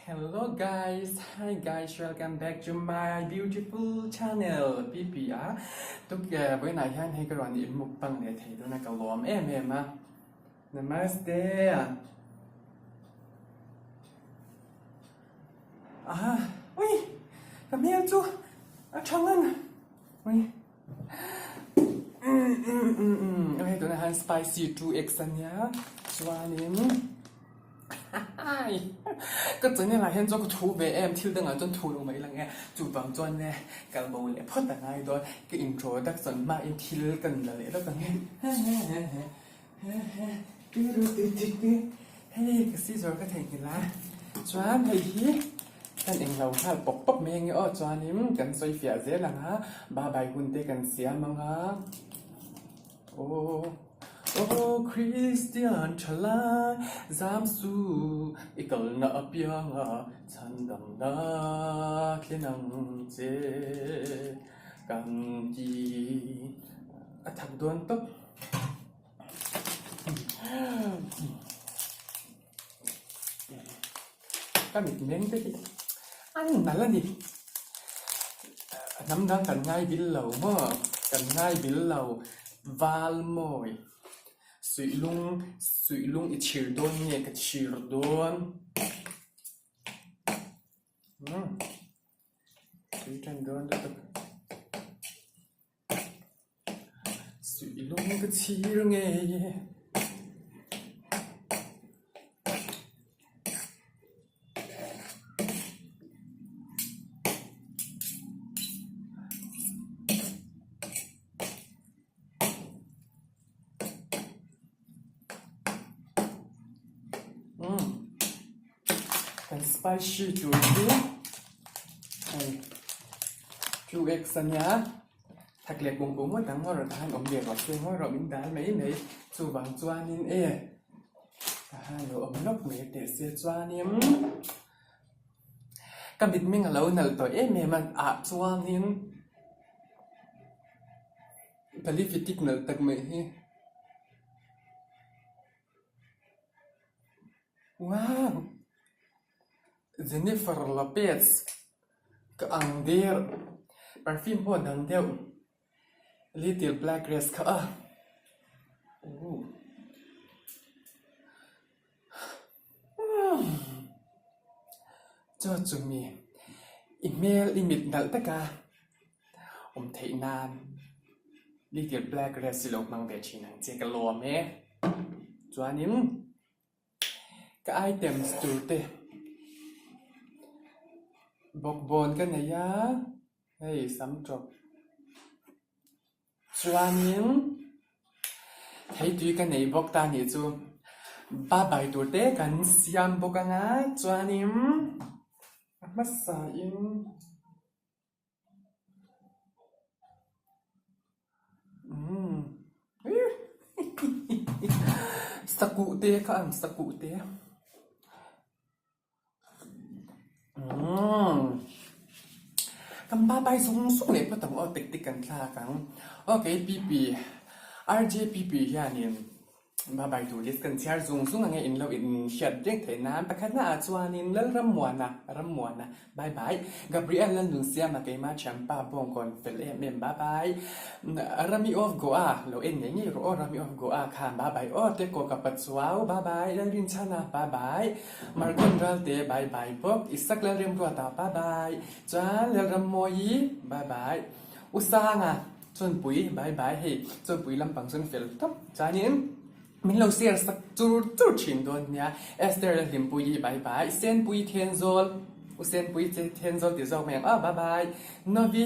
Hello guys, hi guys, welcome back to my beautiful channel PP a tuk vawiinah hian hei ka rawn in mukbang leh thei dawn a ka lawm em em a Namaste Aha ui ka hmel chu a tha ngan ui Hei tunah hian spicy 2x ania chuanin ka channel ah hian chuan ka thu ve em thil dangah chuan thu lo mai lang e chuvang chuan e kal bo leh phawt a ngai dawn ka introduction hmain thil ka la leh lawk ang e Hei ka scissor ka theihnghilh a chuan hei hi kan englo nghal pawp pawp mai ange aw chuanin kan sawi fiah zel ang a babai hun te kan siam ang a aw aw Kristian tha lai zam su i kalna apiang a chhandamna thlen ang che kan ti a thak dawn tawp. Ka mit meng te hi an nalh a ni. Hnam dang kan ngai bil lo maw? Kan ngai bil lo. Val mawi. Suihlung suihlung i chhir dawn nge ka chhir dawn? Tui tan dawn lutuk. Suih lung ka chhir ngei e. Kan spicy tur chu hei 2x ania. Thak leh pum pum ngawt ang ngaw rawh tahan awm ve rawh se ngaw rawh min dal mai mai chuvang chuanin e tahan lo awm lawk mai teh se chuanin ka mitmeng a lo nalh tawh em em a ah chuanin palifitik nalh tak mai hi wow Jennifer Lopez. Ka ang der perfume pawh a dang deuh little black dress kha a ooh chaw chumi i hmel i mit nalh taka awm theih nan little black dress hi lo hmang ve thin ang che ka lawm e chuanin. Ka items tur te bawkbawn ka nei a hei sam tawp chuanin thei tui ka nei bawk ta nih chu babai tur te kan siam bawk anga chuanin a hmasa in. Sakuh te kha ang sakuh te kan pa pai zung zung leh phawt ang aw tik tik kan thlak ang aw kei pp RJPP hianin. Babai tur list kan chhiar zung zung ang e in lo in hriat reng theih nan pakhatna ah chuanin Lalrammuana Rammuana bye bye Gabriel Lalnunsiama keima thianpa Bawngkawn fel em em bye bye Rami of Goa lo en ngei ngei rawh aw Rami of Goa khan bye bye aw Teko ka Pachuau bye bye Lalrinchhana bye bye Margon Ralte bye bye bawk Isak Lalremruata bye bye chuan Lalrammawi bye bye Usanga Chawnpui bai bai hei chawnpui lampang chuan fel tawp chuanin min lo share sak chur chur thin dawn nia Esther leh Hlimpuii bai bai Senpui Thenzawl U Senpui che Thenzawl ti zawk mai ang aw bai bai Novi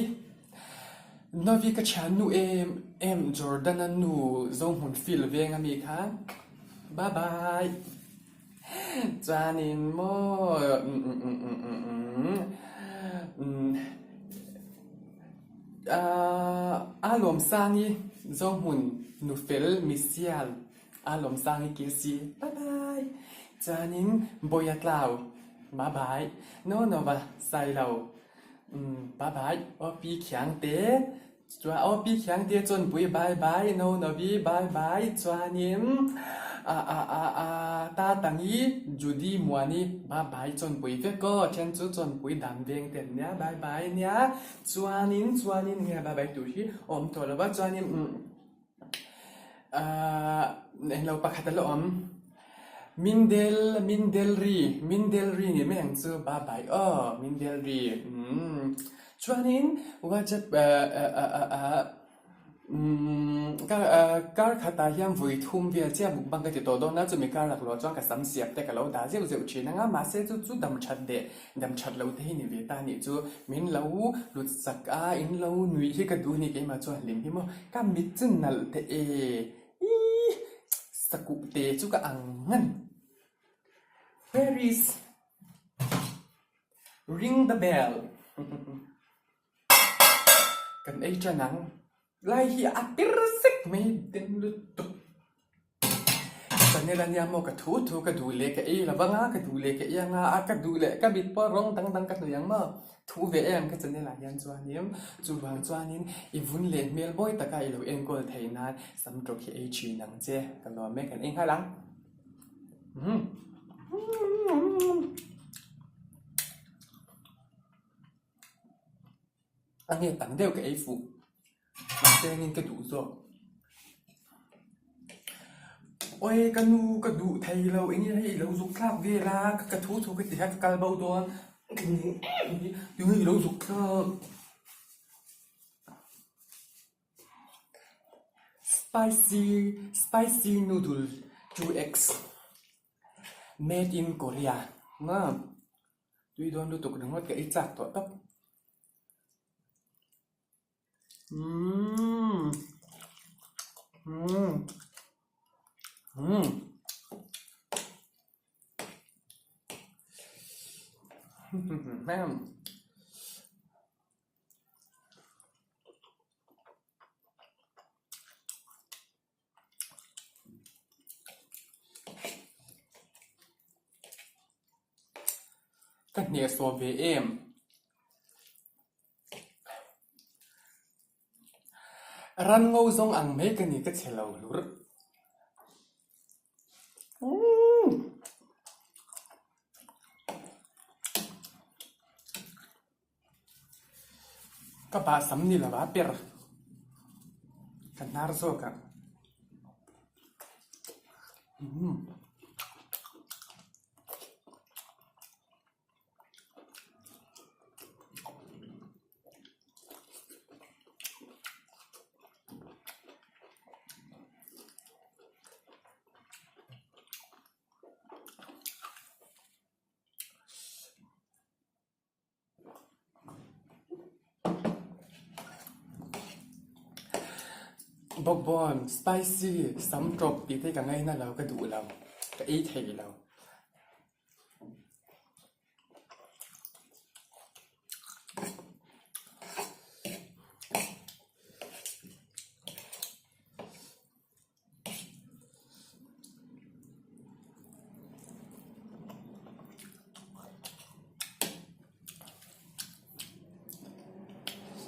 Novi ka thian nu em em Jordana nu Zohmun field veng ami kha bai bai Chuanin maw A Lawmsangi Zohmun Nufel Misial A Lawmsangi KC Bye bye Chuanin Bawia Tlau Bye bye No Nova Sailo Bye bye Aw Pi Khiangte Chuan aw Pi Khiangte Chawnpui Bye bye No Novi Bye bye Chuanin. A a a a ta tangi Judy Muani bye bye chawnpui vek aw then chu chawnpui dan veng te an nia bye bye nia chuanin chuanin nge bye bye tur hi a awm tawh lo va chuanin umm ahh englo pakhat a la awm Mindel Mindelri Mindelri nih mai ang chu bye bye aw Mindelri umm chuanin WhatsApp ah ah ah ah. Umm kar khatah hian vawi thum vel chiah mukbang ka ti tawh dawn a, chumi kar lakloh chuan ka sam siam te ka lo dah zeuh zeuh thin ang a, mahse chu chu dam that leh dam that loh te hi ni ve ta anih chu min lo lut sak a, in lo nuih hi ka duh a ni keimah chuan hlim hi maw ka mit chu nalh teh e ih sakuh te chu ka ang ngan Paris ring the bell. Kan ei tan ang. Lai hi a tir zek mai den lutuk. Channel ania maw ka thu thu ka duh leh ka ei lo vang a, ka duh leh ka ei anga a, ka duh leh ka mit pawh rawng dang dang ka hnawih ang maw. Thu ve em ka channel ah hian chuanin chuvang chuanin i vun leh hmel mawi taka i lo enkawl theih nan sam tawp hi ei thin ang che. Ka nuam e kan ei nghal ang. A nge tam deuh ka ei fuh mahse engin ka duh zawk awi ka nu ka duh thei lo eng nge hei i lo zuk thlak vel a ka thu thu ka ti hian ka kal bo dawn tinge i lo zuk thlak spicy spicy noodle 2x made in Korea maw. Tui dawn lutuk ringawt ka ei chak tawh tawp. Umm umm umm hmm. Ka hnehsawh ve em? Ran ngo zawng ang mai ka ni ka che lo hlur. Ka bah sam ni lo a per ka hnar zawk ah. Bawkbawn, spicy, sam tawp tih te ka ngaina lo ka duh lo, ka ei thei lo.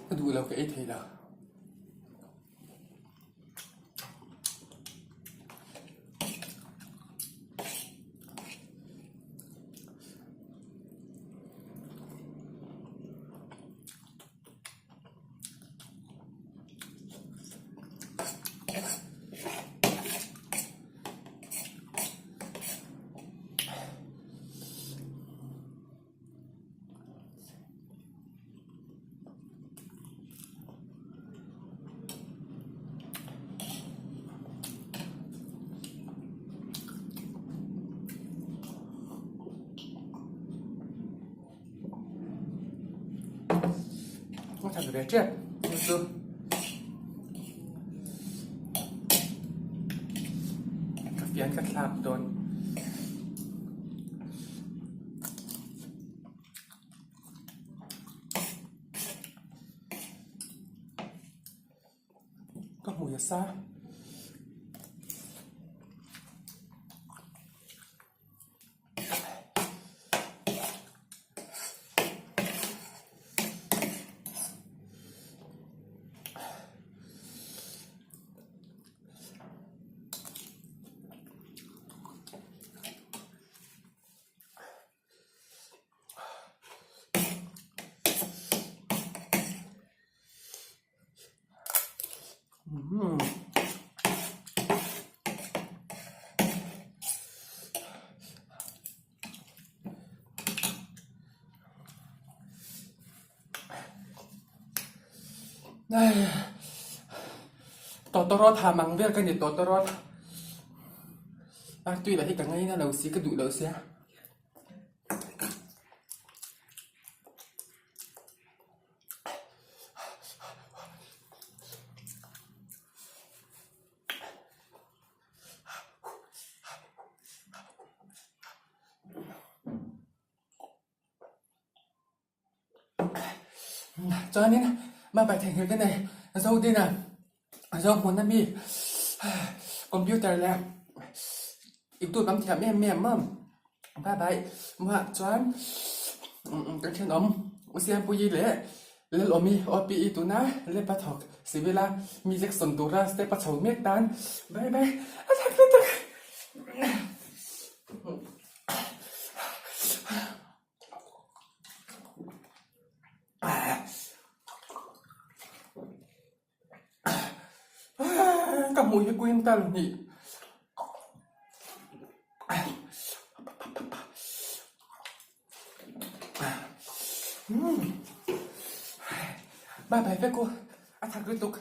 Ka duh lo ka ei thei lo. A that ve tep chu chu ka fian ka thlak dawn. Ka hmui a sa. Tawtawrawt ha mang vel ka ni tawtawrawt. Artui lah hi ka ngaina lo si ka duh lo sia. Chuanin mobile theihnghilh ka nei Zodina Zohmun ami computer leh youtube an thiam em em a bye bye mah chuan kan thenawm U Siampuii leh Lalawmi OPE tuna lepa thawk civil a music sawn tura step a chho mek tan bye bye a thak lutuk. Ka hmuh hi quintal hnih. Bye bye vek u, a thak lutuk.